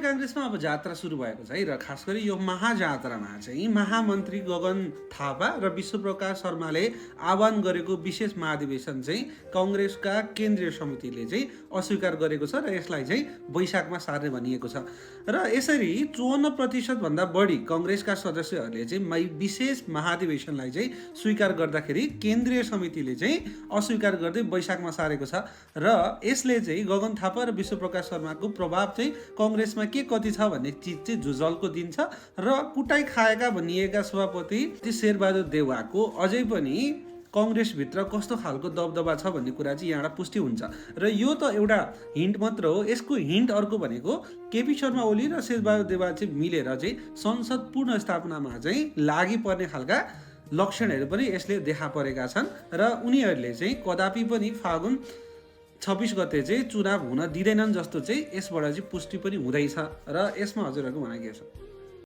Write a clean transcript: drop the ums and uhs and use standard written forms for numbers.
काङ्ग्रेसमा अब जात्रा सुरु भएको छ है, र खास गरी यो महाजात्रामा चाहिँ महामन्त्री गगन थापा र विश्वप्रकाश शर्माले आह्वान गरेको विशेष महाधिवेशन चाहिँ कङ्ग्रेसका केन्द्रीय समितिले चाहिँ अस्वीकार गरेको छ र यसलाई चाहिँ वैशाखमा सार्ने भनिएको छ। र यसरी 54% भन्दा बढी कङ्ग्रेसका सदस्यहरूले चाहिँ विशेष महाधिवेशनलाई चाहिँ स्वीकार गर्दाखेरि केन्द्रीय समितिले चाहिँ अस्वीकार गर्दै वैशाखमा सारेको छ। र यसले चाहिँ गगन थापा र विश्वप्रकाश शर्माको प्रभाव चाहिँ कङ्ग्रेसमा के कति छ भन्ने चिज चाहिँ झुझल्को दिन्छ। र कुटाई खाएका भनिएका सभापति शेरबहादुर देउवाको अझै पनि कङ्ग्रेसभित्र कस्तो खालको दबदबा छ भन्ने कुरा चाहिँ यहाँबाट पुष्टि हुन्छ। र यो त एउटा हिन्ट मात्र हो। यसको हिन्ट अर्को भनेको केपी शर्मा ओली र शेरबहादुर देउवा चाहिँ मिलेर चाहिँ संसद पुनर्स्थापनामा चाहिँ लागि पर्ने खालका लक्षणहरू पनि यसले देखा परेका छन्। र उनीहरूले चाहिँ कदापि पनि फागुन 26 गते चाहिँ चुनाव हुन दिँदैनन् जस्तो चाहिँ यसबाट चाहिँ पुष्टि पनि हुँदैछ। र यसमा हजुरहरूको भनाइ के छ?